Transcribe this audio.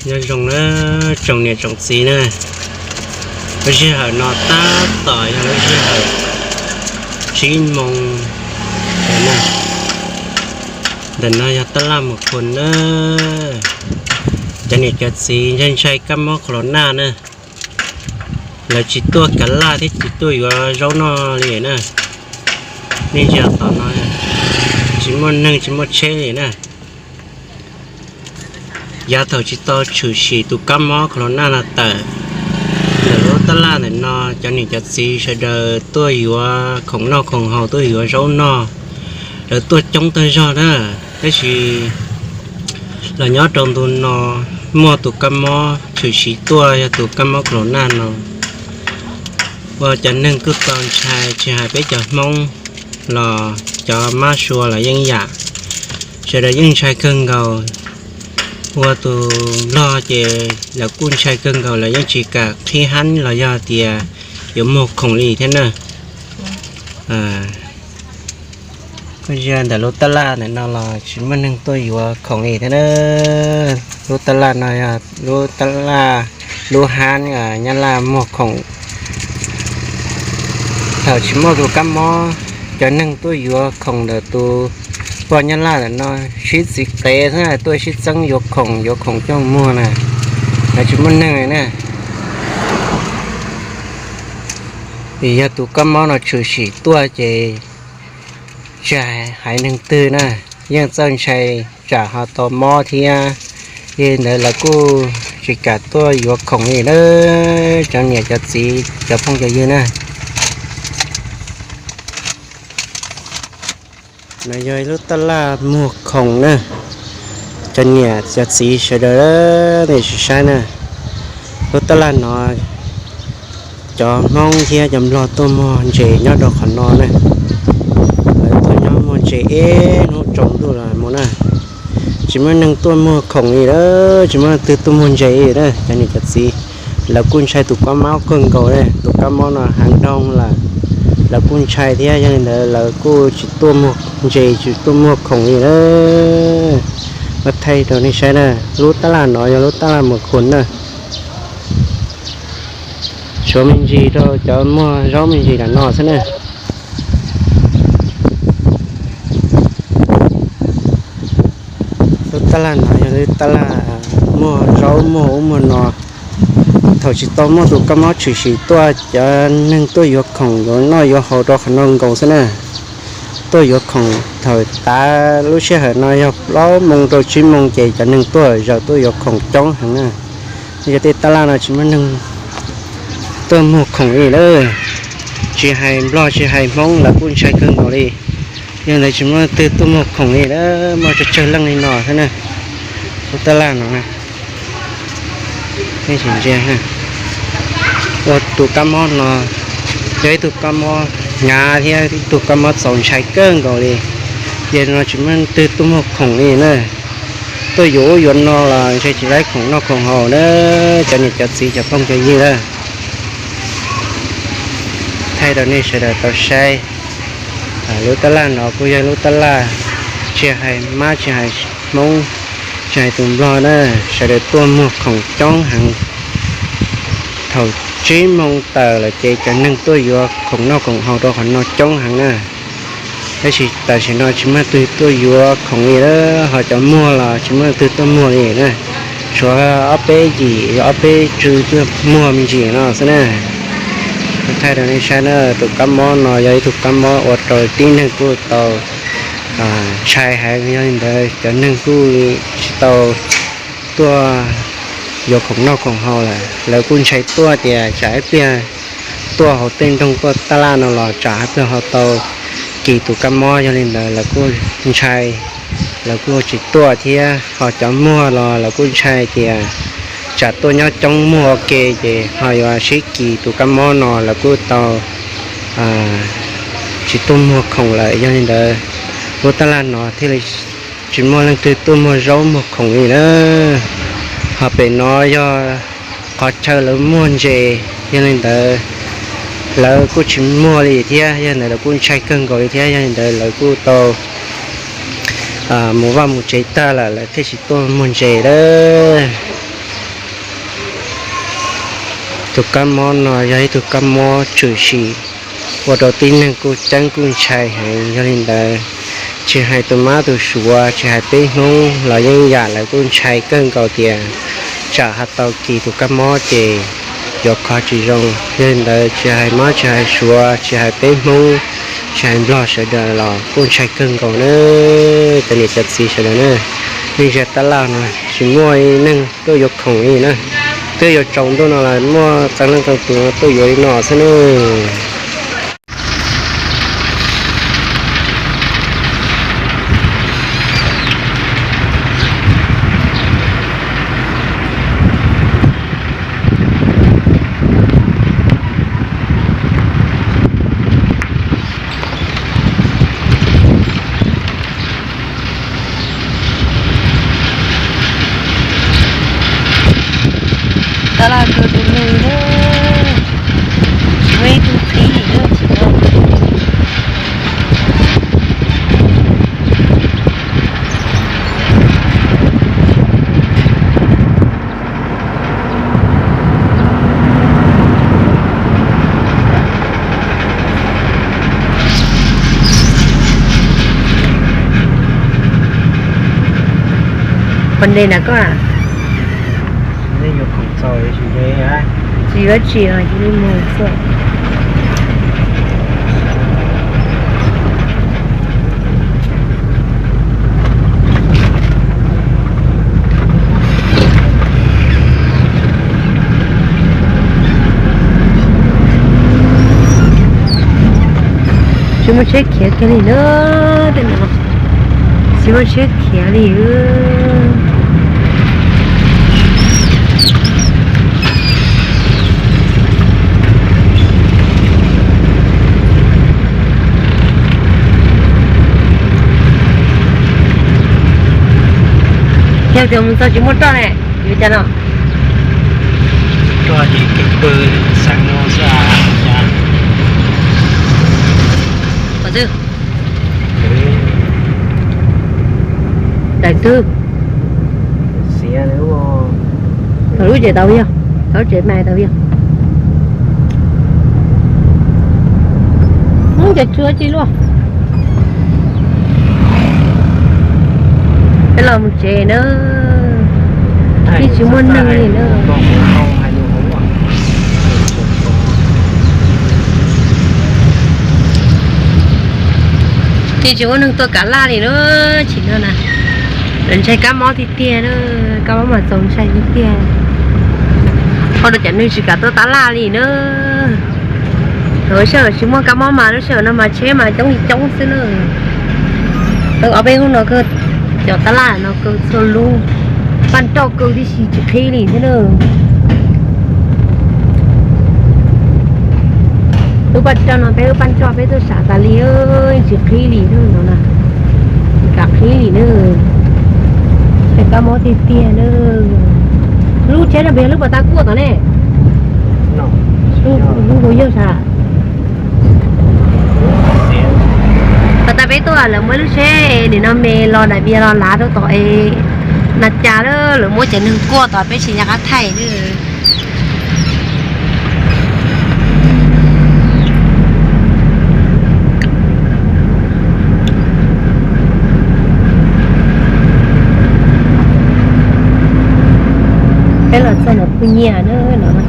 Nyob zoo na tsoom niam tsoom txiv na, lub sij hawm no tab tom yog lub sij hawm tsib moos na. Ntawm no yog tab laj mus khun na. Cov niam cov txiv ntshai ntshai kab mob corona na, lawv tsis tuaj kav laj thiab tsis tuaj yuav zaub noj li na. Nej ntsia tom no, tsis muaj neeg tsis muaj tsheb li na. Yav thaum tsis tau tshwm sim tus kab mob corona no tawm, ntawm lub tab laj ntawm no cov niam cov txiv sawv daws tuaj yuav khoom noj khoom haus, tuaj yuav zaub noj, lawv tuaj coob tag zog na. Tab sis los nyob rau ntu no muaj tus kab mob tshwm sim tuaj yog tus kab mob corona no, ua cov neeg kuj tau ntshai, tsis hais peb cov Hmoob los cov mab sua los yeej yam, sawv daws yeej ntshai kawg nkaus. Ua tus Nplog ces lawv kuj ntshai kawg nkaus, lawv yeej tsis kam qhib hab los yog tias yuav muag khoom li thiab na. Kuj yog ntawm lub tab laj ntawm no los tsis muaj neeg tuaj yuav khoom li thiab na. Lub tab laj no yog lub tab laj, lub hab Nyab Laj muag khoom. Thaum tsis muaj tus kab mob, cov neeg tuaj yuav khoom ntawm tus poj Nyab Laj ntawm no sib txiv qev xwb, tuaj sib txeeb yuav khoom, yuav khoom coj muag na, lawv tsis muaj neeg li na. Vim yog tus kab mob no tshwm sim tuaj ces tsis hais neeg twg na, yeej txawj ntshai tsam ho tau mob thiab. Yog li ntawd lawv kuj tsis kam tuaj yuav khoom li na, cov niam cov txiv cov phooj cov ywg na. No yog ib lub tab laj muag khoom na, cov niam cov txiv sawv daws nej sim saib na. Lub tab laj no cov Hmoob thiab cov Nplog tuaj muag ntses nyob rau qhov no na. Lawv tuaj nyob muag ntses ib hnub tsaus ntuj los mus na. Tsis muaj neeg tuaj muag khoom li lawm, tsis muaj leej twg tuaj muag ntses li na cov niam cov txiv. Lawv kuj ntshai tus kab mob kawg nkaus li, tus kab mob no hav nroog lawm, lawv kuj ntshai thiab. Yog li ntawd lawv kuj tsis tuaj muag ntses, tsis tuaj muag khoom li na. Muab thaij rau nej saib na, lub tab laj no yog lub tab laj muag khoom na. Tshuav me ntsis rau cov muag zaub me ntsis lam no xwb na. Lub tab laj no yog lub tab laj muag zaub muag ub muag no. Thaum tsis tau muaj tus kab mob tshwm sim tuaj, cov neeg tuaj yuav khoom yuav noj yuav haus rau qhov no nkaus xwb na. Tuaj yuav khoom thaum tav lub sij hawm no yog plaub moo rau tsib moo ces cov neeg tuaj zaum tuaj yuav khoom coob heev na. Yog tej tab laj no tsis muaj neeg tuaj muag khoom li lawm, tsis hais Nplog tsis hais Hmoob lawv kuj ntshai kawg nkaus li. Yog ntawd tsis muaj leej twg tuaj muag khoom li lawm, muaj tsawg tsawg leej li no xwb na. Lub tab laj no, nej sim ntsia, ua tus kab mob no yog ib tug kab mob hnyav thiab ib tug kab mob txaus ntshai kawg nkaus li. Ces no tsis muaj leej twg tuaj muag khoom li na. Tuaj yuav ub yuav no los ntshe tsis laib khoom noj khoom haus na, cov niam cov txiv cov phooj cov ywg na. Thaij rau nej sawv daws tau saib, lub tab laj no kuj yog lub tab laj tsis hais mab tsis hais Hmoob, tsis hais tus Nplog na, sawv daws tuaj muag khoom coob heev. Thaum tsib moo tawm lawm ces cov neeg tuaj yuav khoom noj khoom haus rau qhov no coob heev na. Tab sis tam sim no tsis muaj leej twg tuaj yuav khoom li lawm, ho cov muag los tsis muaj leej twg tuaj muag li na. Tshuav ob peb yim, ob peb tsw tuaj muag me ntsis no xwb na. Thaij rau nej saib na, tus kab mob no yog ib tug kab mob ua rau tib neeg kuj tau ntshai heev. Yog li ntawd cov neeg kuj tsis tau tuaj yuav khoom noj khoom haus lawm, lawv kuj ntshai tuaj tias tsam ib pliag tuaj hauv tej nroog tuaj tab laj no los tsam ib pliag ho tau kis tus kab mob. Yog li ntawd lawv kuj ntshai, lawv kuj tsis tuaj thiab. Ho cov muag los lawv kuj ntshai tias tsam tuaj nyob coob muag ua ke ces ho yuav sib kis tus kab mob no, lawv kuj tau tsis tuaj muag khoom lawm. Yog li ntawd lub tab laj no thiaj li tsis muaj leej twg tuaj muag zaub muag khoom li na. Ho pem no yog qhov chaw lawv muag ntses, yog li ntawd lawv kuj tsis muag li thiab, yog li ntawd lawv kuj ntshai kawg nkaus li thiab. Yog li ntawd lawv kuj tau mus vaj mus tsev tag lawm, lawv thiaj tsis tuaj muag ntses lawm. Tus kab mob no yog ib tug kab mob tshwm sim ua rau tib neeg kuj ceeb kuj ntshai heev. Yog li ntawd, tsis hais tus mab tus suav, tsis hais peb Hmoob los yeej yam lawv kuj ntshai kawg nkaus tias tsam ho tau kis tus kab mob ces yuav kho tsis zoo. Yog li ntawd, tsis hais mab tsis hais suav, tsis hais peb Hmoob, tsis hais Nplog sawv daws los kuj ntshai kawg nkaus na. Cov niam cov txiv sawv daws na, nej zaj tab laj no tsis muaj neeg tuaj yuav khoom li na. Twb yuav tsaus ntuj no los muaj txeeb leej txeeb tus tuaj yuav li no xwb na. Tab laj kawg tus nug na, tsis muaj ib tug qhib li na tsis muaj. Pos ntes na koj a? Tsis yuav tsis os, cia li mus xwb. Tsis muaj tsheb khiav kiag li na, tej no tsis muaj tsheb khiav li. Yog tias mus txog tsis muaj roj ne, yuav cas no? Roj ces kev pw xeev no xwb. Qhov twg? Daim twg? Thaum lub tsev tau yog, thaum lub tsev mas tau yog. Muab cov tsua tsis luaj. Peb los mus tsev na, twb tsis muaj neeg li na. Twb tsis muaj neeg tuaj kav laj li na, tsis no na. Lawv ntshai kab mob tiag tiag na, kab mob mas txaus ntshai tiag tiag. Ua rau cov neeg tsis kam tuaj tab laj li na. Lub sij hawm tsis muaj kab mob mas lub sij hawm no mas tsheb mas coob li coob xwb na. Tau ob peb hnub no kawg, cov tab laj no kawg txhua lub, paj nroj kawg tib si tsis qhib li thiab na. Lub paj nroj no peb lub paj nroj peb tuaj sam tas li, tsis qhib li no na, tsis kam qhib li na. Tsheb kab mob tiag tiag na. Lub tsheb no puas yog lub pas tas kuaj tod ne? Lub kuv yog sam. Pas tas peb tuaj lawv muaj ib lub tsheb nim no me los daim vias los lav rau tom es na cas lawm, lawv muab cov neeg kuaj tod peb tsis nco qab thaij li. Peb los txog ntawm Phu Nyiaj na, no no